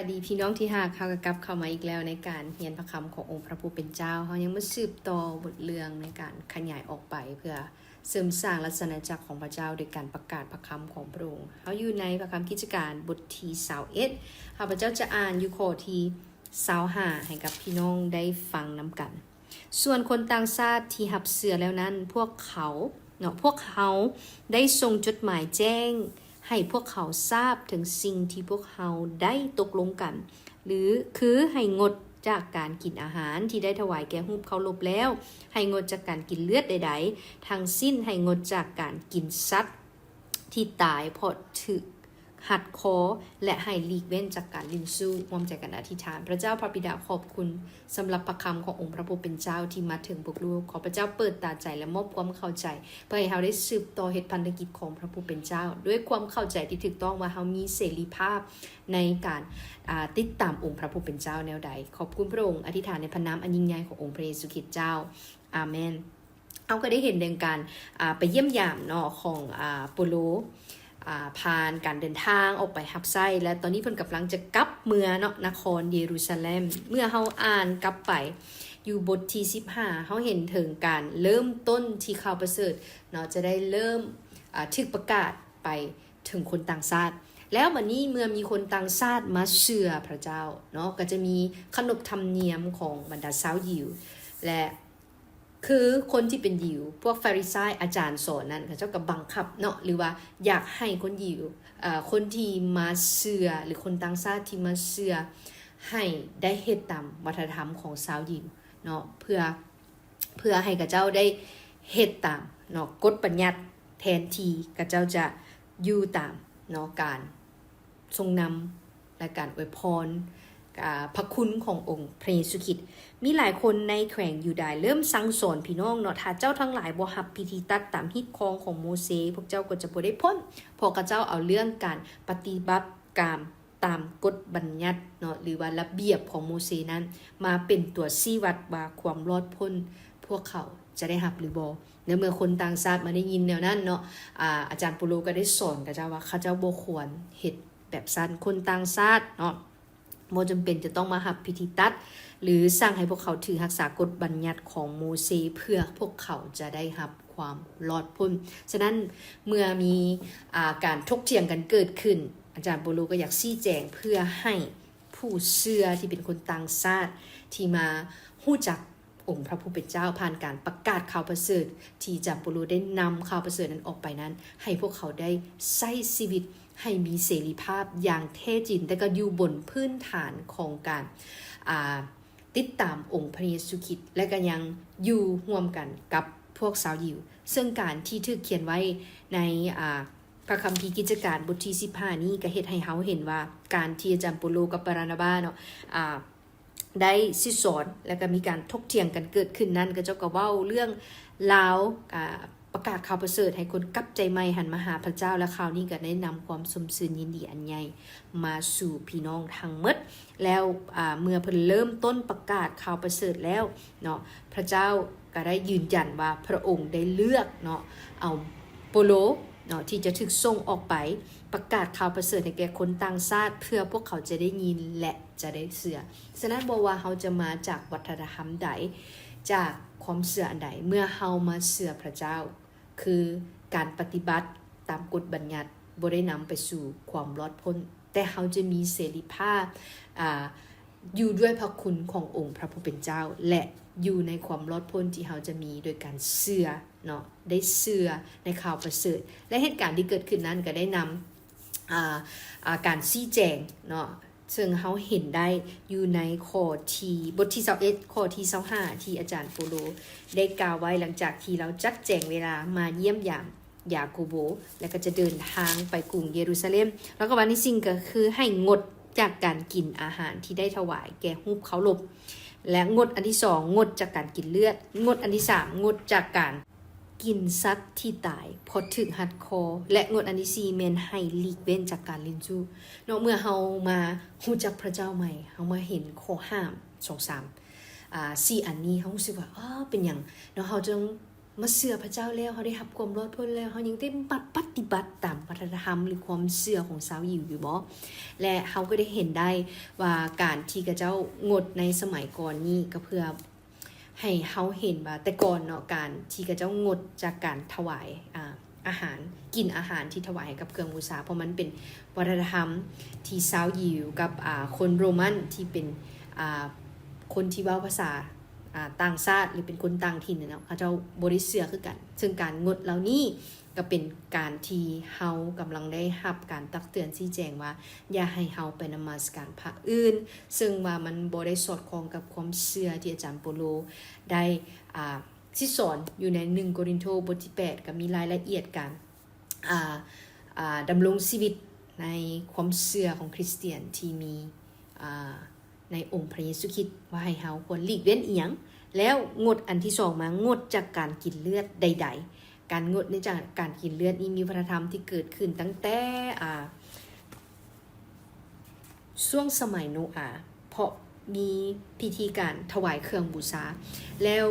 ສະບາຍດີພີ່ນ້ອງທີ່ຮັກ, ເຮົາກໍກັບເຂົ້າມາອີກແລ້ວໃນການຮຽນພະຄຳຂອງອົງພະຜູ້ເປັນເຈົ້າ. ເຮົາຍັງມາສືບຕໍ່ບົດເລື່ອງໃນການຂະຫຍາຍອອກໄປ ເພື່ອເສີມສ້າງລາຊະອານາຈັກຂອງພະເຈົ້າ ໂດຍການປະກາດພະຄຳຂອງພະອົງ. ເຮົາຢູ່ໃນພະຄຳກິດຈະການບົດທີຊາວເອັດ, ຂ້າພະເຈົ້າຈະອ່ານຢູ່ຂໍ້ທີຊາວຫ້າໃຫ້ກັບພີ່ນ້ອງໄດ້ຟັງນຳກັນ. ສ່ວນຄົນຕ່າງຊາດທີ່ຮັບເຊື່ອແລ້ວນັ້ນ, ພວກເຂົາ ເນາະ, ພວກເຮົາໄດ້ສົ່ງຈົດໝາຍແຈ້ງໃຫ້ພວກເຂົາຊາບເຖິງສິ່ງທີ່ພວກເຮົາໄດ້ຕົກລົງກັນ, ຫຼື ຄືໃຫ້ງົດຈາກການກິນອາຫານທີ່ໄດ້ຖວາຍແກ່ຮູບເຄົາລົບແລ້ວ, ໃຫ້ງົດຈາກການກິນເລືອດໃດໆທັງສິ້ນ, ໃຫ້ງົດຈາກການກິນສັດທີ່ຕາຍເພາະຖືກ ຮັດຄໍ ແລະ ໃຫ້ຫຼີກເວັ້ນຈາກການຫຼິ້ນຊູ້. ຮ່ວມໃຈກັນອະທິຖານ. ພະເຈົ້າພະບິດາ ຂອບຄຸນສຳລັບພະຄຳຂອງອົງພະຜູ້ເປັນເຈົ້າທີ່ມາເຖິງພວກລູກ. ຂໍພະເຈົ້າເປີດຕາໃຈ ແລະ ມອບຄວາມເຂົ້າໃຈ ເພື່ອໃຫ້ເຮົາໄດ້ສືບຕໍ່ເຮັດພັນທະກິດຂອງພະຜູ້ເປັນເຈົ້າ ດ້ວຍຄວາມເຂົ້າໃຈທີ່ຖືກຕ້ອງວ່າເຮົາມີເສລີພາບໃນການ ອ່າ ຕິດຕາມອົງພະຜູ້ເປັນເຈົ້າແນວໃດ. ຂອບຄຸນພະອົງ. ອະທິຖານໃນພະນາມອັນຍິ່ງໃຫຍ່ຂອງອົງພະເຢຊູຄຣິດເຈົ້າ. ອາເມນ. ເຮົາກໍໄດ້ເຫັນເລື່ອງການ ອ່າ ໄປຢ້ຽມຢາມເນາະ ຂອງ ອ່າ ໂປໂລ ອ່າ ຜ່ານການເດີນທາງອອກໄປຮັບໃຊ້ ແລະ ຕອນນີ້ເພິ່ນກຳລັງຈະກັບເມືອເນາະ ນະຄອນເຢຣູຊາເລັມ. ເມື່ອເຮົາອ່ານກັບໄປຢູ່ບົດທີສິບຫ້າ ເຮົາເຫັນເຖິງການເລີ່ມຕົ້ນທີ່ຂ່າວປະເສີດເນາະ ຈະໄດ້ເລີ່ມ ອ່າ ຖືກປະກາດໄປເຖິງຄົນຕ່າງຊາດ. ແລ້ວບັດນີ້ເມື່ອມີຄົນຕ່າງຊາດມາເຊື່ອພະເຈົ້າເນາະ ກໍຈະມີຂະໜົບທຳນຽມຂອງບັນດາຊາວຢິວ ແລະ ຄືຄົນທີ່ເປັນຢິວ, ພວກຟາຣິຊາຍ, ອາຈານສອນນັ້ນ ເຂົາເຈົ້າກໍບັງຄັບເນາະ ຫຼືວ່າຢາກໃຫ້ຄົນຢິວ, ເອີ່, ຄົນທີ່ມາເຊື່ອ ຫຼືຄົນຕ່າງຊາດທີ່ມາເຊື່ອ ໃຫ້ໄດ້ເຮັດຕາມວັດທະນະທຳຂອງຊາວຢິວເນາະ ເພື່ອ, ເພື່ອໃຫ້ເຂົາເຈົ້າໄດ້ເຮັດຕາມເນາະ ກົດບັນຍັດ ແທນທີ່ເຂົາເຈົ້າຈະຢູ່ຕາມເນາະ ການ ຊົງນຳ ແລະ ການອວຍພອນ ອາ ພະຄຸນຂອງອົງພະເຢຊູຄຣິດ. ມີຫຼາຍຄົນໃນແຂວງຢູດາເລີ່ມສັ່ງສອນພີ່ນ້ອງເນາະ, ຖ້າເຈົ້າທັງຫຼາຍບໍ່ຮັບພິທີຕັດຕາມຮີດຄອງຂອງໂມເຊ, ພວກເຈົ້າກໍຈະບໍ່ໄດ້ພົ້ນ, ເພາະເຂົາເຈົ້າເອົາເລື່ອງການປະຕິບັດຕາມ ຕາມກົດບັນຍັດເນາະ ຫຼືວ່າລະບຽບຂອງໂມເຊນັ້ນ ມາເປັນຕົວຊີ້ວັດວ່າຄວາມລອດພົ້ນພວກເຂົາຈະໄດ້ຮັບຫຼືບໍ່. ໃນເມື່ອຄົນຕ່າງຊາດມາໄດ້ຍິນແນວນັ້ນເນາະ, ອາ, ອາຈານໂປໂລກໍໄດ້ສອນເຂົາເຈົ້າວ່າ ເຂົາເຈົ້າບໍ່ຄວນເຮັດແບບຊັ້ນ. ຄົນຕ່າງຊາດເນາະ ບໍ່ຈຳເປັນຈະຕ້ອງມາຮັບພິທີຕັດ ຫຼື ສັ່ງໃຫ້ພວກເຂົາຖືຮັກສາກົດບັນຍັດຂອງໂມເຊ ເພື່ອພວກເຂົາຈະໄດ້ຮັບຄວາມລອດພົ້ນ. ສະນັ້ນ ເມື່ອມີ, ອາ, ການຖົກຖຽງກັນເກີດຂຶ້ນ, ອາຈານໂປໂລກໍຢາກຊີ້ແຈງເພື່ອໃຫ້ຜູ້ເຊື່ອທີ່ເປັນຄົນຕ່າງຊາດທີ່ມາຮູ້ຈັກ ອົງພະຜູ້ເປັນເຈົ້າ ຜ່ານການປະກາດຂ່າວປະເສີດ ທີ່ອາຈານໂປໂລໄດ້ນຳຂ່າວປະເສີດນັ້ນອອກໄປນັ້ນ ໃຫ້ພວກເຂົາໄດ້ໃຊ້ຊີວິດໃຫ້ມີເສລີພາບຢ່າງແທ້ຈິງ, ແຕ່ກໍຢູ່ບົນພື້ນຖານຂອງການ, ອ່າ, ຕິດຕາມອົງພະເຢຊູຄຣິດ ແລະ ກໍຍັງຢູ່ຮ່ວມກັນກັບພວກຊາວຢິວ. ເຊິ່ງການທີ່ຖືກຂຽນໄວ້ໃນ, ອ່າ, ພະຄຳພີກິດຈະການບົດທີສິບຫ້ານີ້ ກໍເຮັດໃຫ້ເຮົາເຫັນວ່າ ການທີ່ອາຈານໂປໂລກັບບາຣານາບາເນາະ, ອ່າ, ໄດ້ສິດສອນ ແລະ ກໍມີການຖົກຖຽງກັນເກີດຂຶ້ນນັ້ນ, ເຂົາເຈົ້າກໍເວົ້າເລື່ອງລາວ, ອ່າ, ປະກາດຂ່າວປະເສີດໃຫ້ຄົນກັບໃຈໃໝ່ຫັນມາຫາພະເຈົ້າ, ແລະ ຂ່າວນີ້ກໍໄດ້ນຳຄວາມຊົມຊື່ນຍິນດີອັນໃຫຍ່ມາສູ່ພີ່ນ້ອງທັງໝົດ. ແລ້ວ, ອ່າ, ເມື່ອເພິ່ນເລີ່ມຕົ້ນປະກາດຂ່າວປະເສີດແລ້ວເນາະ, ພະເຈົ້າກໍໄດ້ຢືນຢັນວ່າພະອົງໄດ້ເລືອກເນາະ, ເອົາໂປໂລເນາະ ທີ່ຈະຖືກສົ່ງອອກໄປປະກາດຂ່າວປະເສີດໃຫ້ແກ່ຄົນຕ່າງຊາດ ເພື່ອພວກເຂົາຈະໄດ້ຍິນ ແລະ ຈະໄດ້ເຊື່ອ. ສະນັ້ນ ບໍ່ວ່າເຮົາຈະມາຈາກວັດທະນະທຳໃດ, ຈາກຄວາມເຊື່ອອັນໃດ, ເມື່ອເຮົາມາເຊື່ອພະເຈົ້າ, ຄືການປະຕິບັດຕາມກົດບັນຍັດ ບໍ່ໄດ້ນຳໄປສູ່ຄວາມລອດພົ້ນ, ແຕ່ເຮົາຈະມີເສລີພາບ, ອ່າ, ຢູ່ດ້ວຍພະຄຸນຂອງອົງພະຜູ້ເປັນເຈົ້າ ແລະ ຢູ່ໃນຄວາມລອດພົ້ນທີ່ເຮົາຈະມີໂດຍການເຊື່ອເນາະ, ໄດ້ເຊື່ອໃນຂ່າວປະເສີດ. ແລະ ເຫດການທີ່ເກີດຂຶ້ນນັ້ນກໍໄດ້ນຳ, ອ່າ, ອ່າ, ການຊີ້ແຈງເນາະ, ເຊິ່ງເຮົາເຫັນໄດ້ຢູ່ໃນຂໍ້ທີ, ບົດທີຊາວເອັດ ຂໍ້ທີຊາວຫ້າ ທີ່ອາຈານໂປໂລໄດ້ກ່າວໄວ້ ຫຼັງຈາກທີ່ລາວຈັດແຈງເວລາມາຢ້ຽມຢາມ ຢາໂກໂບ ແລະ ກໍຈະເດີນທາງໄປກຸງເຢຣູຊາເລັມ. ແລ້ວກໍວ່າໃນສິ່ງກໍຄືໃຫ້ງົດຈາກການກິນອາຫານທີ່ໄດ້ຖວາຍແກ່ຮູບເຄົາລົບ ແລະ ງົດອັນທີສອງ ງົດຈາກການກິນເລືອດ, ງົດອັນທີສາມ ງົດຈາກການກິນສັດທີ່ຕາຍເພາະຖືກຮັດຄໍ, ແລະ ງົດອັນທີສີ່ ແມ່ນໃຫ້ຫຼີກເວັ້ນຈາກການຫຼິ້ນຊູ້. ເນາະ, ເມື່ອເຮົາມາຮູ້ຈັກພະເຈົ້າໃໝ່, ເຮົາມາເຫັນຂໍ້ຫ້າມສອງສາມ ອ່າ ສີ່ອັນນີ້ ເຮົາຮູ້ສຶກວ່າ ເອີ ເປັນຫຍັງເນາະ ເຮົາຈຶ່ງ ມາເຊື່ອພະເຈົ້າແລ້ວ ເຮົາໄດ້ຮັບຄວາມລອດພົ້ນແລ້ວ ເຮົາຍັງໄດ້ປະຕິບັດຕາມວັດທະນະທຳ ຫຼື ຄວາມເຊື່ອຂອງຊາວຢິວຢູ່ບໍ່? ແລະ ເຮົາກໍໄດ້ເຫັນໄດ້ວ່າການທີ່ເຂົາເຈົ້າງົດໃນສະໄໝກ່ອນນີ້ ກໍເພື່ອໃຫ້ເຮົາເຫັນວ່າ ແຕ່ກ່ອນເນາະ ການທີ່ເຂົາເຈົ້າງົດຈາກການຖວາຍ ອາ ອາຫານ ກິນອາຫານທີ່ຖວາຍໃຫ້ກັບເຄື່ອງບູຊາ ເພາະມັນເປັນວັດທະນະທຳທີ່ຊາວຢິວກັບ ອາ ຄົນໂຣມັນທີ່ເປັນ ອາ ຄົນທີ່ເວົ້າພາສາ ອາ ຕ່າງຊາດ ຫຼື ເປັນຄົນຕ່າງຖິ່ນເນາະ ເຂົາເຈົ້າບໍ່ໄດ້ເຊື່ອຄືກັນ. ເຊິ່ງການງົດເຫຼົ່ານີ້ກໍເປັນການທີ່ເຮົາກຳລັງໄດ້ຮັບການຕັກເຕືອນຊີ້ແຈງວ່າ ຢ່າໃຫ້ເຮົາໄປນະມັດສະການພະອື່ນ ເຊິ່ງວ່າມັນບໍ່ໄດ້ສອດຄ່ອງກັບຄວາມເຊື່ອທີ່ອາຈານໂປໂລໄດ້ ອາ ຊິສອນຢູ່ໃນໜຶ່ງໂກລິນໂທບົດທີແປດ ກໍມີລາຍລະອຽດການ ອາ ອາ ດຳລົງຊີວິດໃນຄວາມເຊື່ອຂອງຄຣິສຕຽນທີ່ມີ ອາ ໃນອົງພະເຢຊູຄຣິດ ວ່າໃຫ້ເຮົາຄວນຫຼີກເວັ້ນອີ່ຫຍັງ. ແລ້ວງົດອັນທີສອງມາ ງົດຈາກການກິນເລືອດໃດໆ. ການງົດໃນຈາກການກິນເລືອດນີ້ ມີວັດທະນະທຳທີ່ເກີດຂຶ້ນຕັ້ງແຕ່ ອາ ຊ່ວງສະໄໝໂນອາ ເພາະມີພິທີການຖວາຍເຄື່ອງບູຊາ. ແລ້ວ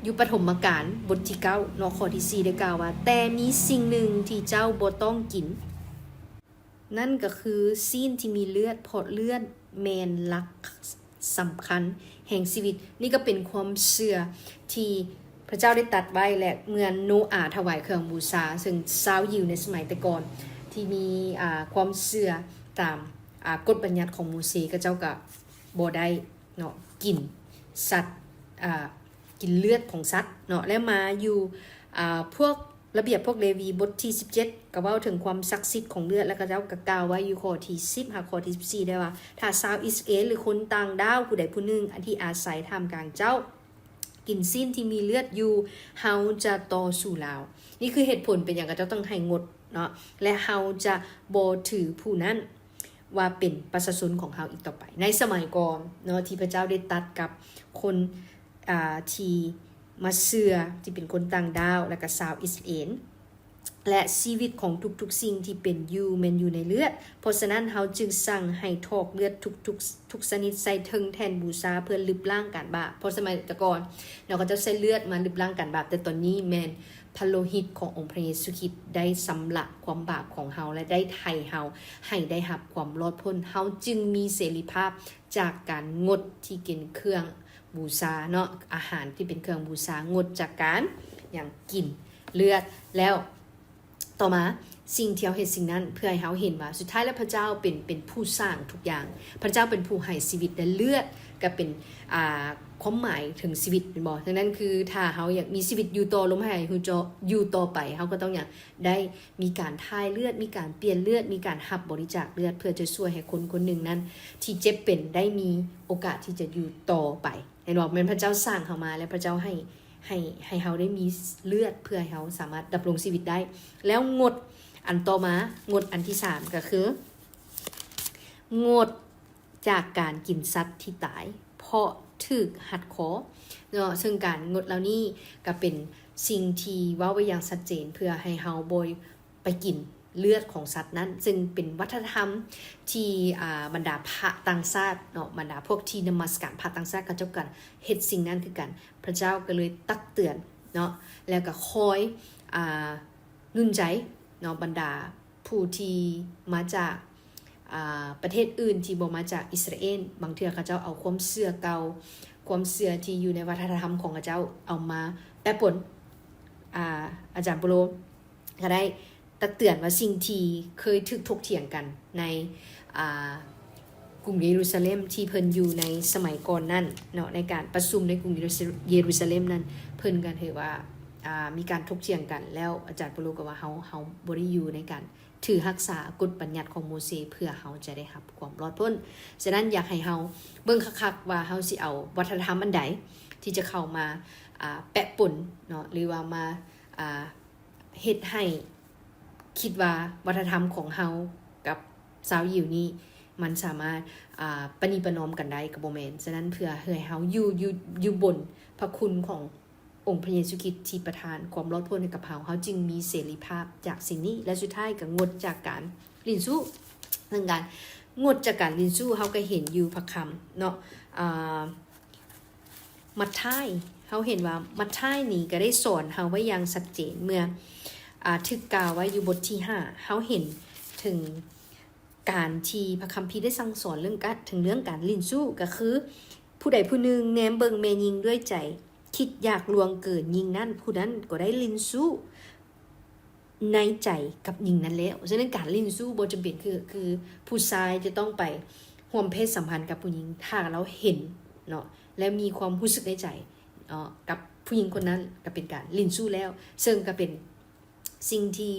ຢູ່ປະຖົມມະການບົດທີເກົ້າເນາະ ຂໍ້ທີສີ່ ໄດ້ກ່າວວ່າ ແຕ່ມີສິ່ງໜຶ່ງທີ່ເຈົ້າບໍ່ຕ້ອງກິນ ນັ້ນກໍຄືຊີ້ນທີ່ມີເລືອດ ເພາະເລືອດແມ່ນຫຼັກສຳຄັນແຫ່ງຊີວິດ. ນີ້ກໍເປັນຄວາມເຊື່ອທີ່ພະເຈົ້າໄດ້ຕັດໄວ້ ແລະ ເມື່ອໂນອາຖວາຍເຄື່ອງບູຊາ ເຊິ່ງຊາວຢິວໃນສະໄໝແຕ່ກ່ອນທີ່ມີ ອາ ຄວາມເຊື່ອຕາມ ອາ ກົດບັນຍັດຂອງໂມເຊ ເຂົາເຈົ້າກໍບໍ່ໄດ້ເນາະ ກິນສັດ ອາ ກິນເລືອດຂອງສັດເນາະ. ແລ້ວມາຢູ່ ອາ ພວກ ລະບຽບພວກເລວີ ບົດທີສິບເຈັດ ກໍເວົ້າເຖິງຄວາມສັກສິດຂອງເລືອດ ແລະ ເຂົາເຈົ້າກໍກ່າວໄວ້ຢູ່ຂໍ້ທີສິບຫາຂໍ້ທີສິບສີ່ ໄດ້ວ່າ ຖ້າຊາວອິດສະຣາເອນ ຫຼື ຄົນຕ່າງດ້າວຜູ້ໃດຜູ້ໜຶ່ງ ອັນທີ່ອາໄສທ່າມກາງເຈົ້າ ກິນຊີ້ນທີ່ມີເລືອດຢູ່ ເຮົາຈະຕໍ່ສູ້ລາວ. ນີ້ຄືເຫດຜົນເປັນຫຍັງເຂົາເຈົ້າຕ້ອງໃຫ້ງົດເນາະ ແລະ ເຮົາຈະບໍ່ຖືຜູ້ນັ້ນວ່າເປັນປະຊາຊົນຂອງເຮົາອີກຕໍ່ໄປ. ໃນສະໄໝກ່ອນເນາະ ທີ່ພະເຈົ້າໄດ້ຕັດກັບຄົນ ອາ ທີ່ມາເຊື່ອ ທີ່ເປັນຄົນຕ່າງດ້າວ ແລະ ກະຊາວອິດສະຣາເອນ ແລະ ຊີວິດຂອງທຸກໆສິ່ງທີ່ເປັນຢູ່ແມ່ນຢູ່ໃນເລືອດ. ເພາະສະນັ້ນ ເຮົາຈຶ່ງສັ່ງໃຫ້ຖອກເລືອດທຸກໆ ທຸກຊະນິດໃສ່ເທິງແທ່ນບູຊາ ເພື່ອລຶບລ້າງການບາບ. ເພາະສະໄໝແຕ່ກ່ອນເນາະ ເຂົາເຈົ້າໃຊ້ເລືອດມາລຶບລ້າງການບາບ, ແຕ່ຕອນນີ້ແມ່ນພະໂລຫິດຂອງອົງພະເຢຊູຄຣິດໄດ້ຊຳລະຄວາມບາບຂອງເຮົາ ແລະ ໄດ້ໄຖ່ເຮົາໃຫ້ໄດ້ຮັບຄວາມລອດພົ້ນ. ເຮົາຈຶ່ງມີເສລີພາບຈາກການງົດທີ່ກິນເຄື່ອງ ບູຊາເນາະ ອາຫານທີ່ເປັນເຄື່ອງບູຊາ ງົດຈາກການຫຍັງ ກິນເລືອດ. ແລ້ວຕໍ່ມາ ສິ່ງທີ່ເຮົາເຮັດສິ່ງນັ້ນ ເພື່ອໃຫ້ເຮົາເຫັນວ່າສຸດທ້າຍແລ້ວພະເຈົ້າເປັນ ເປັນຜູ້ສ້າງທຸກຢ່າງ. ພະເຈົ້າເປັນຜູ້ໃຫ້ຊີວິດ ແລະ ເລືອດກໍເປັນ ອາ ຄວາມໝາຍເຖິງຊີວິດ ແມ່ນບໍ່? ດັ່ງນັ້ນຄືຖ້າເຮົາຢາກມີຊີວິດຢູ່ຕໍ່ ລົມຫາຍໃຈຢູ່ຕໍ່ໄປ ເຮົາກໍຕ້ອງຫຍັງ ໄດ້ມີການຖ່າຍເລືອດ ມີການປ່ຽນເລືອດ ມີການຮັບບໍລິຈາກເລືອດ ເພື່ອຈະຊ່ວຍໃຫ້ຄົນຄົນໜຶ່ງນັ້ນທີ່ເຈັບເປັນໄດ້ມີໂອກາດທີ່ຈະຢູ່ຕໍ່ໄປ. ເຫັນບໍ່? ແມ່ນພະເຈົ້າສ້າງເຮົາມາ ແລະ ພະເຈົ້າໃຫ້ ໃຫ້ ໃຫ້ເຮົາໄດ້ມີເລືອດ ເພື່ອໃຫ້ເຮົາສາມາດດຳລົງຊີວິດໄດ້. ແລ້ວງົດອັນຕໍ່ມາ ງົດອັນທີສາມ ກໍຄື ງົດຈາກການກິນສັດທີ່ຕາຍເພາະຖືກຮັດຄໍເນາະ. ເຊິ່ງການງົດເຫຼົ່ານີ້ກໍເປັນສິ່ງທີ່ເວົ້າໄວ້ຢ່າງຊັດເຈນ ເພື່ອໃຫ້ເຮົາບໍ່ ໄປກິນເລືອດຂອງສັດນັ້ນ ເຊິ່ງເປັນວັດທະນະທຳທີ່ ອາ ບັນດາພະຕ່າງຊາດເນາະ ບັນດາພວກທີ່ນະມັດສະການພະຕ່າງຊາດ ເຂົາເຈົ້າກໍເຮັດສິ່ງນັ້ນຄືກັນ. ພະເຈົ້າກໍເລີຍຕັກເຕືອນເນາະ ແລ້ວກໍຄອຍ ອາ ໜູນໃຈເນາະ ບັນດາຜູ້ທີ່ມາຈາກ ອາ ປະເທດອື່ນທີ່ບໍ່ມາຈາກອິດສະຣາເອນ. ບາງເທື່ອເຂົາເຈົ້າເອົາຄວາມເຊື່ອເກົ່າ ຄວາມເຊື່ອທີ່ຢູ່ໃນວັດທະນະທຳຂອງເຂົາເຈົ້າເອົາມາແປະປົນ. ອາ ອາຈານໂປໂລ ກໍໄດ້ຕັກເຕືອນວ່າສິ່ງທີ່ເຄີຍຖືກຖົກຖຽງກັນໃນ ອາ ກຸງເຢຣູຊາເລັມ ທີ່ເພິ່ນຢູ່ໃນສະໄໝກ່ອນນັ້ນເນາະ ໃນການປະຊຸມໃນກຸງເຢຣູຊາເລັມນັ້ນ ເພິ່ນກໍຖືວ່າ ອາ ມີການຖົກຖຽງກັນ ແລ້ວອາຈານໂປໂລກໍວ່າ ເຮົາ ເຮົາບໍ່ໄດ້ຢູ່ໃນການຖືຮັກສາກົດບັນຍັດຂອງໂມເຊ ເພື່ອເຮົາຈະໄດ້ຮັບຄວາມລອດພົ້ນ. ສະນັ້ນ ຢາກໃຫ້ເຮົາເບິ່ງຄັກໆວ່າ ເຮົາຊິເອົາວັດທະນະທຳອັນໃດທີ່ຈະເຂົ້າມາ ອາ ແປະປົນເນາະ ຫຼືວ່າມາ ອາ ເຮັດໃຫ້ຄິດວ່າວັດທະນະທຳຂອງເຮົາກັບຊາວຢິວນີ້ ມັນສາມາດ ອາ ປະນີປະນອມກັນໄດ້ ກໍບໍ່ແມ່ນ. ສະນັ້ນ ເພື່ອໃຫ້ເຮົາຢູ່ ຢູ່ ຢູ່ບົນພະຄຸນຂອງອົງພະເຢຊູຄຣິດທີ່ປະທານຄວາມລອດພົ້ນໃຫ້ກັບເຮົາ, ເຮົາຈຶ່ງມີເສລີພາບຈາກສິ່ງນີ້ ແລະ ສຸດທ້າຍກໍງົດຈາກການຫຼິ້ນຊູ້. ເລື່ອງການງົດຈາກການຫຼິ້ນຊູ້ ເຮົາກໍເຫັນຢູ່ພະຄຳເນາະ ອາ ມັດທາຍ ເຮົາເຫັນວ່າມັດທາຍນີ້ກໍໄດ້ສອນເຮົາໄວ້ຢ່າງຊັດເຈນ ເມື່ອ ອາ ຖືກກ່າວໄວ້ຢູ່ບົດທີຫ້າ ເຮົາເຫັນເຖິງການທີ່ພະຄຳພີໄດ້ສັ່ງສອນເລື່ອງການ ເຖິງເລື່ອງການຫຼິ້ນຊູ້ ກໍຄືຜູ້ໃດຜູ້ໜຶ່ງແນມເບິ່ງແມ່ຍິງດ້ວຍໃຈຄິດຢາກລ່ວງເກີນຍິງນັ້ນ ຜູ້ນັ້ນກໍໄດ້ຫຼິ້ນຊູ້ ໃນໃຈກັບຍິງນັ້ນແລ້ວ. ສະນັ້ນການຫຼິ້ນຊູ້ບໍ່ຈຳເປັນຄື ຄືຜູ້ຊາຍຈະຕ້ອງໄປຮ່ວມເພດສຳພັນກັບຜູ້ຍິງ ຖ້າລາວເຫັນເນາະ ແລະ ມີຄວາມຮູ້ສຶກໃນໃຈເນາະ ກັບຜູ້ຍິງຄົນນັ້ນ ກໍເປັນການຫຼິ້ນຊູ້ແລ້ວ. ເຊິ່ງກໍເປັນສິ່ງທີ່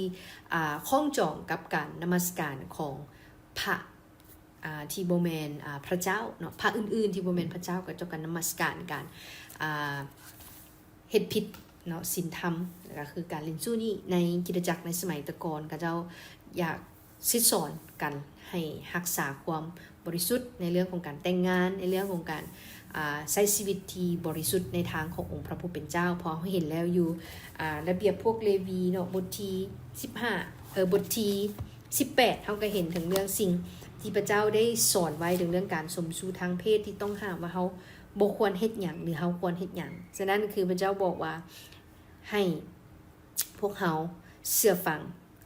ອາ ຂ້ອງຈອງກັບການນະມັດສະການຂອງພະ ອາ ທີ່ບໍ່ແມ່ນ ອາ ພະເຈົ້າເນາະ ພະອື່ນໆທີ່ບໍ່ແມ່ນພະເຈົ້າ ກໍເຈົ້າກໍນະມັດສະການການ ອາ ເຮັດຜິດເນາະ ສິນທຳ ກໍຄືການຫຼິ້ນຊູ້ນີ້. ໃນຄຣິສຕະຈັກໃນສະໄໝແຕ່ກ່ອນ ເຂົາເຈົ້າຢາກສິດສອນກັນໃຫ້ຮັກສາຄວາມບໍລິສຸດໃນເລື່ອງຂອງການແຕ່ງງານ ໃນເລື່ອງຂອງການ ອາ ໃຊ້ຊີວິດທີ່ບໍລິສຸດໃນທາງຂອງອົງພະຜູ້ເປັນເຈົ້າ. ເພາະເຮົາເຫັນແລ້ວຢູ່ ອາ ລະບຽບພວກເລວີເນາະ ບົດທີສິບຫ້າ ເອີ ບົດທີສິບແປດ ເຮົາກໍເຫັນເຖິງເລື່ອງສິ່ງທີ່ພະເຈົ້າໄດ້ສອນໄວ້ ເຖິງເລື່ອງການສົມສູ່ທາງເພດທີ່ຕ້ອງຫ້າມ ວ່າເຮົາບໍ່ຄວນເຮັດຫຍັງ ຫຼື ເຮົາຄວນເຮັດຫຍັງ. ສະນັ້ນຄືພະເຈົ້າບອກວ່າ ໃຫ້ພວກເຮົາເຊື່ອຟັງ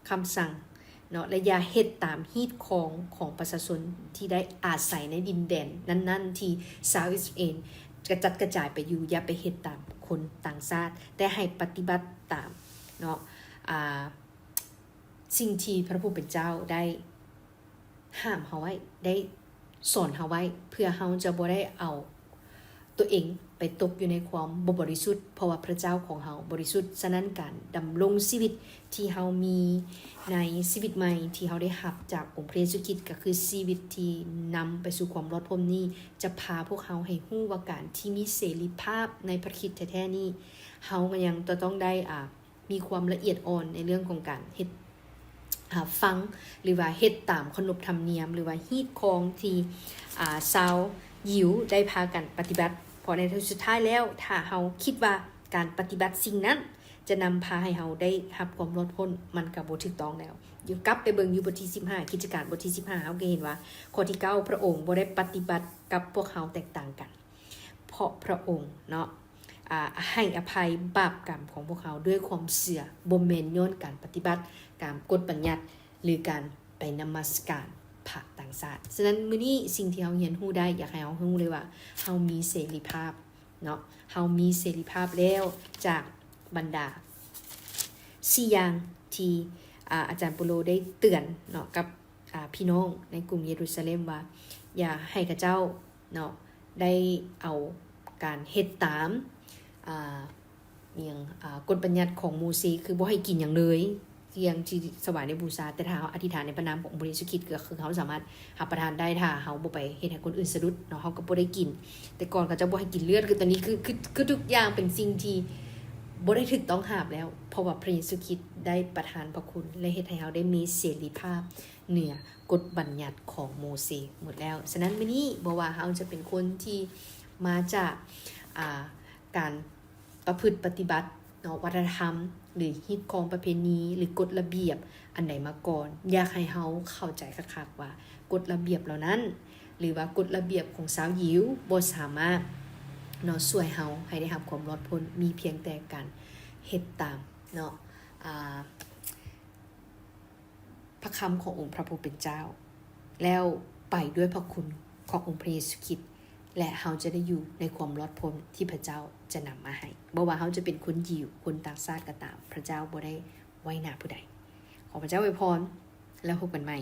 ຄຳສັ່ງເນາະ ແລະ ຢ່າເຮັດຕາມຮີດຄອງຂອງປະຊາຊົນທີ່ໄດ້ອາໄສໃນດິນແດນນັ້ນໆ ທີ່ຊາວອິດສະຣາເອນກະຈັດກະຈາຍໄປຢູ່. ຢ່າໄປເຮັດຕາມຄົນຕ່າງຊາດ, ແຕ່ໃຫ້ປະຕິບັດຕາມເນາະ ອາ ສິ່ງທີ່ພະຜູ້ເປັນເຈົ້າໄດ້ຫ້າມເຮົາໄວ້, ໄດ້ສອນເຮົາໄວ້, ເພື່ອເຮົາຈະບໍ່ໄດ້ເອົາຕົວເອງໄປຕົກຢູ່ໃນຄວາມບໍ່ບໍລິສຸດ, ເພາະວ່າພະເຈົ້າຂອງເຮົາບໍລິສຸດ. ສະນັ້ນ ການດຳລົງຊີວິດທີ່ເຮົາມີໃນຊີວິດໃໝ່ທີ່ເຮົາໄດ້ຮັບຈາກອົງພະເຢຊູຄຣິດ ກໍຄືຊີວິດທີ່ນຳໄປສູ່ຄວາມລອດພົ້ນນີ້ ຈະພາພວກເຮົາໃຫ້ຮູ້ວ່າການທີ່ມີເສລີພາບໃນພະຄຣິດແທ້ໆນີ້ ເຮົາກໍຍັງຈະຕ້ອງໄດ້ ອາ ມີຄວາມລະອຽດອ່ອນໃນເລື່ອງຂອງການເຮັດ ອາ ຟັງ ຫຼືວ່າເຮັດຕາມຂະໜົບທຳນຽມ ຫຼືວ່າຮີດຄອງທີ່ ອາ ຊາວຢິວໄດ້ພາກັນປະຕິບັດ. ເພາະໃນທີ່ສຸດທ້າຍແລ້ວ ຖ້າເຮົາຄິດວ່າການປະຕິບັດສິ່ງນັ້ນຈະນຳພາໃຫ້ເຮົາໄດ້ຮັບຄວາມລອດພົ້ນ, ມັນກໍບໍ່ຖືກຕ້ອງແລ້ວ. ຢູ່ ກັບໄປເບິ່ງຢູ່ບົດທີສິບຫ້າ ກິດຈະການບົດທີສິບຫ້າ ເຮົາກໍເຫັນວ່າຂໍ້ທີເກົ້າ ພະອົງບໍ່ໄດ້ປະຕິບັດກັບພວກເຮົາແຕກຕ່າງກັນ. ເພາະພະອົງເນາະ ອາ ໃຫ້ອະໄພບາບກຳຂອງພວກເຮົາດ້ວຍຄວາມເຊື່ອ, ບໍ່ແມ່ນຍ້ອນການປະຕິບັດຕາມກົດບັນຍັດ ຫຼື ການໄປນະມັດສະການພະຕ່າງຊາດ. ສະນັ້ນ ມື້ນີ້ສິ່ງທີ່ເຮົາຮຽນຮູ້ໄດ້ ຢາກໃຫ້ເຮົາຮູ້ເລີຍວ່າ ເຮົາມີເສລີພາບເນາະ, ເຮົາມີເສລີພາບແລ້ວຈາກບັນດາສີ່ຢ່າງທີ່ ອາ ອາຈານເປົາໂລໄດ້ເຕືອນເນາະ ກັບ ອາ ພີ່ນ້ອງໃນກຸງເຢຣູຊາເລັມວ່າ ຢ່າໃຫ້ເຂົາເຈົ້າເນາະ ໄດ້ເອົາການເຮັດຕາມ ອາ ອີ່ຫຍັງ ອາ ກົດບັນຍັດຂອງໂມເຊ ຄືບໍ່ໃຫ້ກິນຫຍັງເລີຍ ຢ່າງທີ່ຖວາຍໃນບູຊາ. ແຕ່ຖ້າເຮົາອະທິຖານໃນພະນາມຂອງອົງພະເຢຊູຄຣິດ ກໍຄືເຮົາສາມາດຮັບປະທານໄດ້ ຖ້າເຮົາບໍ່ໄປເຮັດໃຫ້ຄົນອື່ນສະດຸດເນາະ ເຮົາກໍບໍ່ໄດ້ກິນ. ແຕ່ກ່ອນເຂົາເຈົ້າບໍ່ໃຫ້ກິນເລືອດ ຄືຕອນນີ້ ຄື ຄື ຄືທຸກຢ່າງເປັນສິ່ງທີ່ບໍ່ໄດ້ຖືກຕ້ອງຫ້າມແລ້ວ ເພາະວ່າພະເຢຊູຄຣິດໄດ້ປະທານພະຄຸນ ແລະ ເຮັດໃຫ້ເຮົາໄດ້ມີເສລີພາບເໜືອກົດບັນຍັດຂອງໂມເຊໝົດແລ້ວ. ສະນັ້ນ ມື້ນີ້ບໍ່ວ່າເຮົາຈະເປັນຄົນທີ່ມາຈາກ ອາ ການປະພຶດປະຕິບັດເນາະ ວັດທະນະທຳ ຫຼື ຮີດຄອງປະເພນີ ຫຼື ກົດລະບຽບອັນໃດມາກ່ອນ, ຢາກໃຫ້ເຮົາເຂົ້າໃຈຄັກໆວ່າ ກົດລະບຽບເຫຼົ່ານັ້ນ ຫຼືວ່າກົດລະບຽບຂອງຊາວຢິວບໍ່ສາມາດເນາະ ຊ່ວຍເຮົາໃຫ້ໄດ້ຮັບຄວາມລອດພົ້ນ, ມີພຽງແຕ່ການເຮັດຕາມເນາະ ອາ ພະຄຳຂອງອົງພະຜູ້ເປັນເຈົ້າ ແລ້ວໄປດ້ວຍພະຄຸນຂອງອົງພະເຢຊູຄຣິດ ແລະ ເຮົາຈະໄດ້ຢູ່ໃນຄວາມລອດພົ້ນທີ່ພະເຈົ້າຈະນຳມາໃຫ້. ບໍ່ວ່າເຮົາຈະເປັນຄົນຢິວ, ຄົນຕ່າງຊາດກໍຕາມ, ພະເຈົ້າບໍ່ໄດ້ໄວ້ໜ້າຜູ້ໃດ. ຂໍພະເຈົ້າອວຍພອນ ແລ້ວພົບກັນໃໝ່.